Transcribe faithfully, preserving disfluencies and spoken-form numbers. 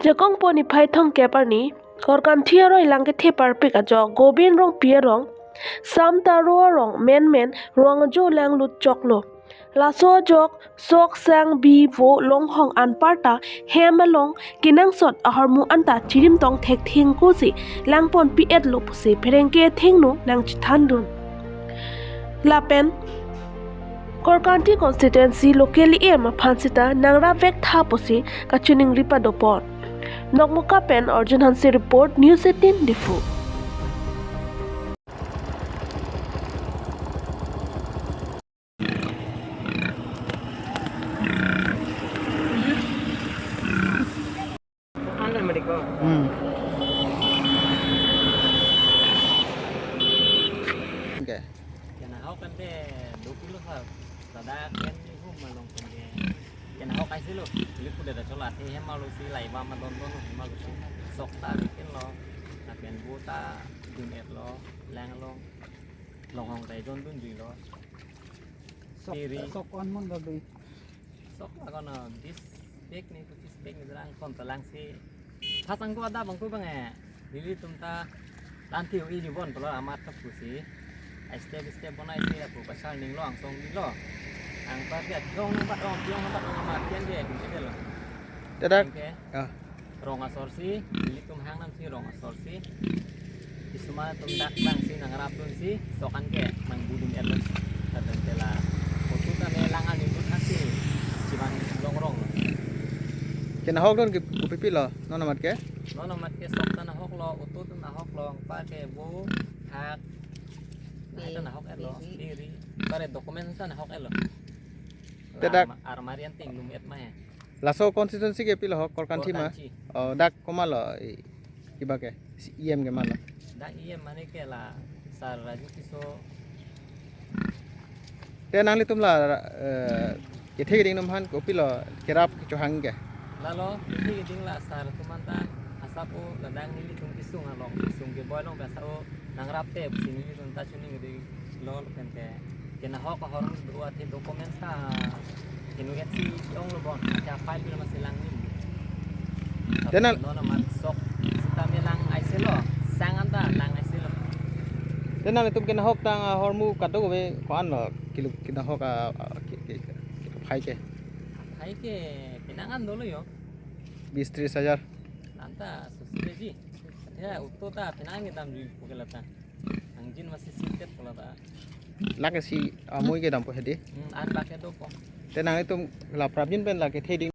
Jakong pon niphai thomkep arni, Korkanthi aroi lang kethe parpik ajok Gobin Rongpi arong, Sam Taro arong menmen rong ajo langlut choklo. Laso ajok sok sang bi vo longhong anparta hem along kenangsot ahormu anta chirim tong thekthengko si langponpi-etlo pusi pherangke athengno nangchethandun. Lapen Korkanthi constituency local E M aphan sita nangrap vektha pusi kachiningri padopon. Nokmoka pen Arjun Hanse report, News eighteen Diphu. Hmm. Okay. Kenahok ante dua puluh hal. Sada ken ni hum malong pen ke. Kenahok ai silo. Ili kuda da chola si hem malu si lai ba ma don don hem malu si. Sok ta bikin lo. Lapen bo ta dun-etlo. Lang along. Longhong ta dun dun juilo. Sok, Iri. Sok on mon gabe. Sok la kono bis bag ni, pachis bag ni, rang kon ta lang si. Pas angko ada bangko bang eh. Nelitum ta lanti ui ni bon polo amat ta pusi. Ai step step bonai si lapu pasal ning lo angsong di lo. Angpa dia jong nang bat ong, jong nang bat ong amat kian dia, gitu lo. Dadak. Oke. Ah. Rong asor si, nelitum hang nam si rong asor si. Isuma tum dak bang si nangrap dun si, sok an ke mangbudum er dun. Kadang tela, utu tame lang an ibut hasi, chiman long rong. Kenahok dun ke, kopi pi lo, non amat ke? Non amat ke sok ta nahok lo, utu ta nahok lo, angpa ke bo, hak. Nah, itu nahok er lo, Biri. Biri. Pare dokumen ta nahok er lo. Te dak. Arma-, armari an ting lum et ma he. Laso constituency ke pilo ho, Korkanthi ma? Korkanthi. Oh, dak komat lo, i-, kiba ke, E M ke ma lo? Dak E M mane ke la, Sar Raju Tisso. Te nanglitum la, eh, kethe keding atum aphan kopilo kerap kechohang ke? Lalo, kethe keding la Sar atum anta asap o ladak nelitum kesung along, kesung keboi along ke asap o nangrap te, pusi nelitum ta chiningri lo pen te. Kenahok ahormu do athe document ta kenu et si ong lo bon, athe file pen masi lang ni. Te nang- Non amat sok sitame lang ai selo, sang anta lang ai selo. Te nanglitum kenahok tang ahormu kadokave ko-an lo, kilo kenahok a, a, ke, ke, ke, aphai ke? Aphai ke penang an dolo yo. Bis tris hajar. Anta susi ji. Ya, utu ta penang kedam jui pukela ta. Angjin masi sintet pula ta. Lake si amui kedampo hedi. Hmm, an lake dopo. Te nanglitum la prapjin pen lake theding.